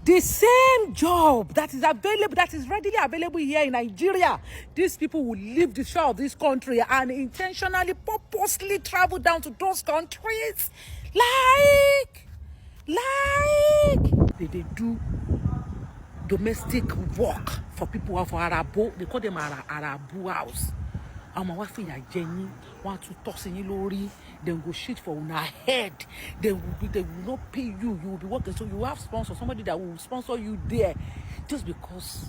The same job that is available, that is readily available here in Nigeria, these people will leave the shore of this country and intentionally, purposely travel down to those countries. Like, they do domestic work for people, for Arabo. They call them Arabu house. Àwọn máa wá fìyà jẹ yín, wọn á tún tọ́ sí yín lórí. Dem go shit for una head. They will not pay you. You will be working, so you have sponsor, somebody that will sponsor you there, just because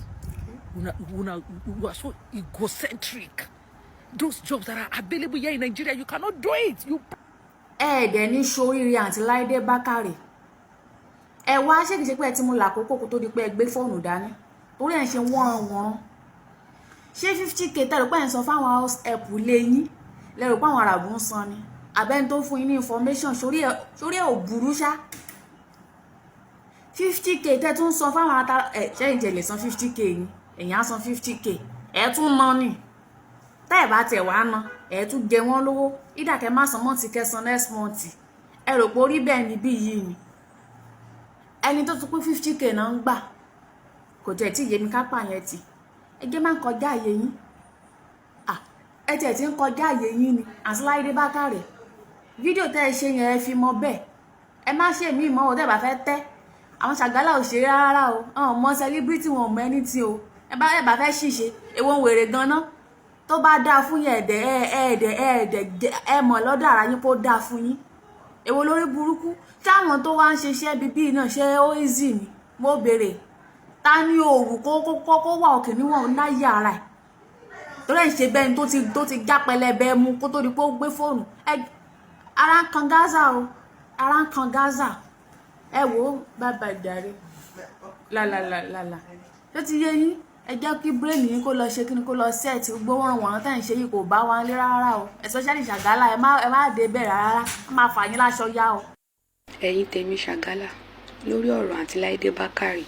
una you are so egocentric. Those jobs that are available here in Nigeria, you cannot do it. You Ẹ ẹ̀dẹ̀ ní soríire, Àǹtí Láìdé Bákàrè. Ẹ wá, ṣé kìí ṣe pé ẹ ti mú làkókò kó tó di pé ẹ gbé fóònù dání, torí ẹ̀ ń ṣe wọ́nran wọ̀nran? Ṣé 50K tẹ́lẹ̀ pé ẹ̀ ń san fáwọn house help lé yín lẹ́rù pé àwọn àràbù ń san ni, àbẹ́ni tó fún yín ní information? Sórí ẹ̀ ò burú ṣá. 50K tẹ́ tún san fáwọn ata ẹ̀, ṣẹ́yìn tẹ̀ lè san 50K ni? Èyàn á san 50K, ẹ̀ tún ná ni. Tẹ́ ẹ̀ bá tẹ̀ wá ná, ẹ̀ tún jẹ wọ́n lówó. Ìdàkẹ́ má san mọ́tì, kẹsàn next month. Ẹ rò pé orí bẹ́ẹ̀ ni bí yìí ni ẹni tó tún pé 50K náà ń gbà. Kò tẹ̀ tí yé mi kápá yẹn tì. Ẹ jẹ́ máa ń kọjá àyè yín. Ẹ tẹ̀ tí ń kọjá àyè yín ni, Àǹtí Láìdé Bákàrè. Fídíò tẹ́ ẹ ṣe yẹn, ẹ fi mọ bẹ́ẹ̀. Ẹ má ṣe mí mọ́ o. Tẹ́ bá fẹ́ tẹ́ àwọn Ṣàgálà ò ṣeré rárá o. Àwọn ọmọ celebrity, wọn ò mọ ẹni tí o. Ẹ bá fẹ́ ṣìṣe, èwo ń wèrè ganan tó bá dáa fún yín? Ẹ̀dẹ̀ ẹ̀ẹ́dẹ̀ ẹ̀ẹ́dẹ̀, ẹ mọ̀ lọ́dọ̀ ara yín kó dáa fún yín. Èwo lórí burúkú táwọn tó wá ń ṣiṣẹ́ bíbí náà? Ṣé ó easy ni? Mo béèrè, ta ni òwú kó wà òkè níwọ̀n láyé ara ẹ̀, torí ẹ̀ ń ṣe bẹ́ẹ̀ ni tó ti já pẹlẹbẹ mu kó tó di pé ó gbé fóònù ẹ? Ara ń kan Gaza o, ara ń kan Gaza. Ẹ wò ó, bàbá ìjàre lálàlàlàlà tó ti yé yín. Ẹ jẹ́ kí brain yín kó lọ ṣe kí ni, kó lọ set. Gbogbo wọn wọ̀n tẹ́ ń ṣe yìí, kò bá wa lé rárá o, especially Ṣàgálà. Ẹ má dé bẹ́ẹ̀ rárá, ẹ má fà yín láṣọ yá o. Ẹ̀yin tèmi Ṣàgálà, lórí ọ̀rọ̀ Àǹtí Láìdé Bákàrè,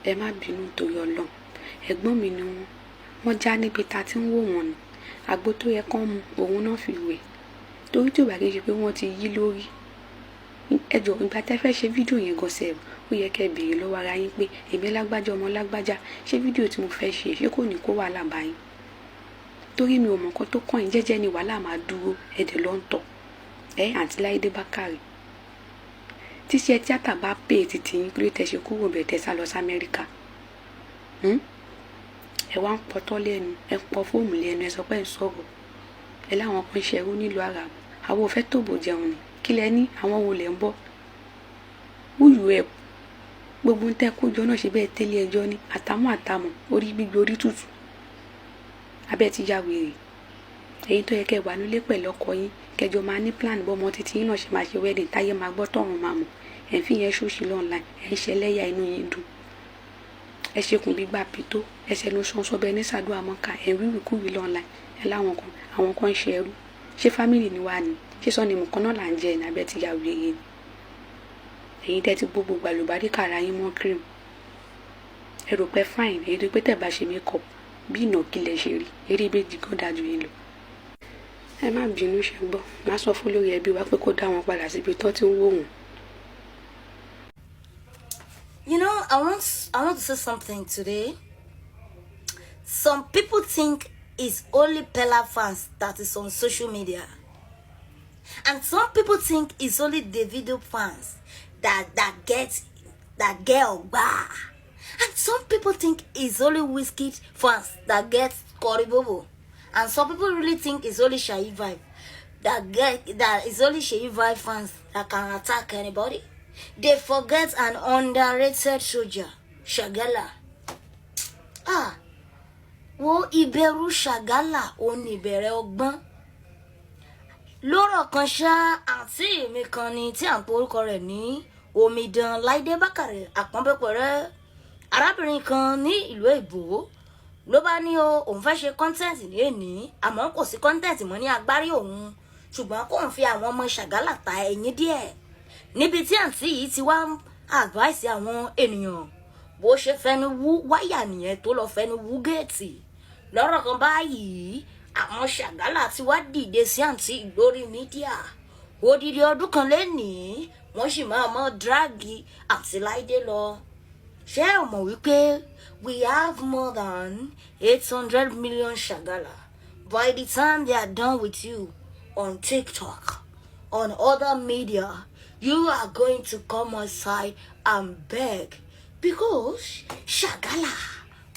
ẹ má bínú torí Ọlọ́run. Ẹ̀gbọ́n mi ni wọ́n. Wọ́n já níbi tá a ti ń wò wọ́n ni. Àgbo tó yẹ kán mu, òun náà fi wẹ̀, torí tí ò bá kí n ṣe pé wọ́n ti yí lórí ẹjọ́. Ìgbà tẹ́ fẹ́ ṣe fídíò yẹn gan sef, ó yẹ kẹ́ béèrè lọ́wọ́ ara yín pé, èmi lágbájá, ọmọ lágbájá, ṣé fídíò tí mo fẹ́ ṣe, ṣé kò ní kó wàhálà bá yín? Torí mi ò mọ̀ nǹkan tó kàn yín. Jẹ́jẹ́ ni wàhálà máa dúró, ẹ̀dẹ̀ ló ń tọ̀ ẹ́. Àǹtí Láìdé Bákàrè, tíṣẹ́ tíátà bá pè é títí yín, kí ló tẹ́ ṣe kúrò bẹ̀ tẹ́ sá lọ sí Amẹ́ríkà? Ẹ wá ń pọtọ́ lẹ́nu, ẹ ń pọ fóòmù lẹ́nu, ẹ sọ pé ẹ ń sọ̀rọ̀. Ẹ láwọn kan ń ṣerú nílùú àràbù, àwọn ò fẹ́ tòbò jẹun ni. Kí lẹ ní? Àwọn wo lẹ ń bọ̀? Who you help? Gbogbo ń tẹ́ kó jọ náà, ṣe bẹ́ẹ̀ tẹ́lẹ̀ ẹjọ́ ní àtàmú àtàmọ̀, orí gbígbé, orí tútù, abẹ́ ti ya wèrè. Ẹ̀yin tó yẹ kẹ́ wà nílé pẹ̀lú ọkọ yín, kẹjọ máa ní plan bọ́mọ títí yín náà ṣe máa ṣe wedding, táyé máa gbọ́, tọ̀run máa mọ̀. Ẹ̀ ń fi yẹn ṣòṣì online, ẹ̀ ń ṣẹlẹ́yà, inú yín dùn, ẹ ṣekùn gbígbà pító, ẹ ṣẹnu ṣanṣọ bẹ́ẹ̀ ní sàdúrà mọ́ká, ẹ̀ ń wíwì kúwì online. Ẹ láwọn kan, àwọn kan ń ṣe ẹrú. Ṣé family ni wá ni? Ṣé sọ́ni nìkan náà là ń jẹ ní? Abẹ́ ti ya wèrè ni. Ẹ̀yin tẹ́ ti gbogbo gbàlùbáríkà ara yín mọ́ cream, ẹ rò pé fine. Èyí tó pé tẹ̀ bá ṣe make up, bí ìnàkí lẹ ṣe rí, eré ìbejì gan dájú yín lọ. Ẹ má bínú, ṣe gbọ́? Má sọ fún lórí ẹbí wa pé kó dá wọn padà síbi tó ti ń wò wọ́n. I want to say something today. Some people think it's only Pella fans that is on social media. And some people think it's only Davido fans that get Ogba. And some people think it's only Wizkid fans that get Koribobo. And some people really think it's only Seyi Vibez that is only Seyi Vibez fans that can attack anybody. They forget an underrated soldier, Shagala. Ah, wo, ìbẹ̀rù Ṣàgálà òun ní ìbẹ̀rẹ̀ ọgbọ́n. Lọ́rọ̀ kan ṣá, àǹtí mi kan ni tí à ń pe orúkọ rẹ̀ ní Omidan Láìdé Bákàrè Àpọ́nbẹ́pẹ̀rẹ́, arábìnrin kan ní ìlú èbó, ló bá ní o òun fẹ́ ṣe content ní èní, àmọ́ kò sí content mọ́ ní agbárí òun, ṣùgbọ́n kóun fi àwọn ọmọ Ṣàgálà ta ẹ̀yìn díẹ̀. Níbi tí àǹtí yìí ti wá advice àwọn ènìyàn, bó ṣe fẹnu wú wáyà nìyẹn, tó lọ fẹnu wú géètì. Lọ́rọ̀ kan báyìí, àwọn Ṣàgálà ti wá dìde sí àǹtí lórí media. Odidi ọdún kan lénìí, wọ́n sì máa mọ́ drag àǹtí Láìdé lọ. Ṣé ẹ mọ̀ wípé we have more than 800 million Shagala? By the time they are done with you on TikTok, on other media, you are going to come outside and beg, because Shagala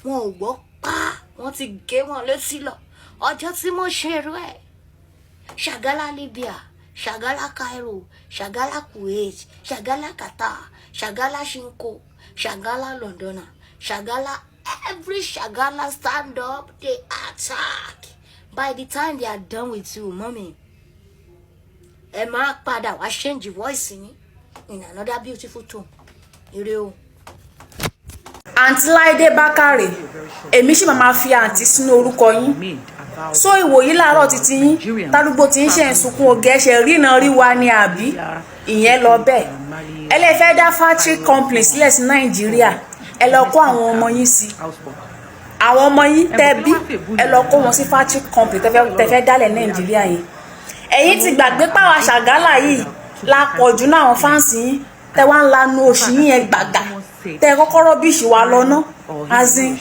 wọn ò gbọ́ pa, wọ́n ti gé wọn létí lọ. Ọjọ́ tí mo ṣe irú ẹ̀, Shagala Libya, Shagala Cairo, Shagala Kuwait, Shagala Qatar, Shagala Shinko, Shagala Londona, Shagala, every Shagala stand up, they attack. By the time they are done with you, mommy, ẹ máa padà wá change voice yín in another beautiful tone. Ire o. Àǹtí Láìdé Bákàrè, èmi sì máa fi àǹtí sínú orúkọ yín. So ìwòyí láàárọ̀ títí yín tádúgbò tí ń ṣe ń sunkún oge, ẹ̀ṣẹ̀ ríran rí wa ni, àbí ìyẹn lọ bẹ́ẹ̀? Ẹ lè fẹ́ dá factory company sílẹ̀ sí Nàìjíríà, ẹ lọ kó àwọn ọmọ yín sí, àwọn ọmọ yín tẹ́ bí, ẹ lọ kó wọn sí factory company tẹ́ fẹ́ dálẹ̀ Nàìjíríà yẹn. Ẹ̀yin ti gbàgbé pàwọn Ṣàgálà yìí la pọ̀ jù náà, àwọn fans yín tẹ́ wá ń lanu òṣì yín yẹn gbàgà, tẹ́ kọ́kọ́ rubbish wa lọ́nà azin.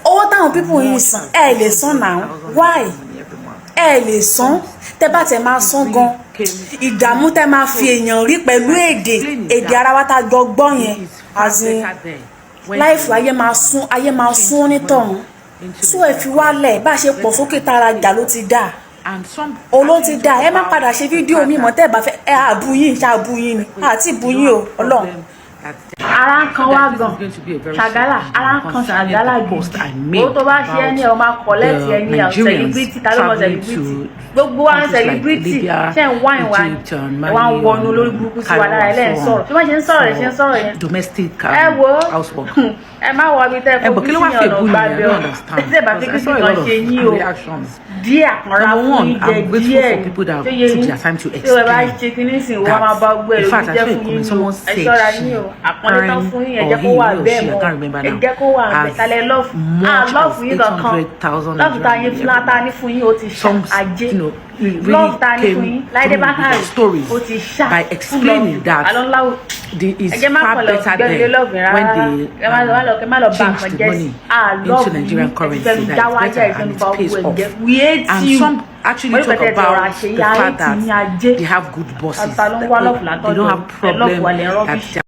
Owó táwọn people yìí san, ẹ lè san náà. Why ẹ lè san? Tẹ́ bá tẹ́ máa san gan, ìdààmú tẹ́ máa fi èèyàn rí pẹ̀lú èdè ara wa tá a jọ gbọ́ yẹn, azin láìfù, ayé máa sún, ayé máa sún onítọ̀hún. So ẹ fi wálẹ̀, bá a ṣe pọ̀ sókè tara jà ló ti dáa, olóhùn ti dáa. Ẹ má padà ṣe fídíò mi mọ́ tẹ́ ẹ bá fẹ́. Ẹ àbú yín, ṣàbú yín ni àti ìbú yín o, Ọlọ́run. Ara ń kan wá gan, Ṣàgálà, ara ń kan Ṣàgálà gidi. Owó tó bá ṣe ẹ́ ní ọ̀ máa collect ẹ ní àwọn celebrity. Ta ló mọ celebrity? Gbogbo wa ń celebrity. Ṣe ń wá ìwà ẹ wá ń wọnú olórí burúkú sí wa lára? Ẹ lẹ́yìn sọ̀rọ̀ bí wọ́n ṣe ń sọ̀rọ̀ ẹ ṣe ń sọ̀rọ̀ yẹn. Domestic Ẹ wo housework. Ẹ má wọ ibi tẹ́ ẹ fojú sí ọ̀nà gbàgbé ọ tẹ́ ẹ bá fi kí sí kan ṣe yín o. Díẹ̀ àkànrà fún yín jẹ díẹ̀ tó yẹ yín tí wọ́n bá ṣe kíní sìn, wọ́n máa bá gbé ẹ lójú jẹ́ fún yín o. Ẹ ṣọ́ra yín o. Àpọ́nlé tán fún yín, ẹ jẹ́ kó wà bẹ́ẹ̀ mọ́, ẹ jẹ́ kó wà bẹ́ẹ̀. Talẹ̀ love ah love yín kankan, love ta yín fúnra ta ní fún yín, ó ti ṣá ajé. Love ta ní fún yín, Láìdé Bákàrè, ó ti ṣá by explaining that the is far better there when they change the money into Nigerian currency, that is better and it pays off. And some actually talk about the fact that they have good bosses, that they don't have problem, that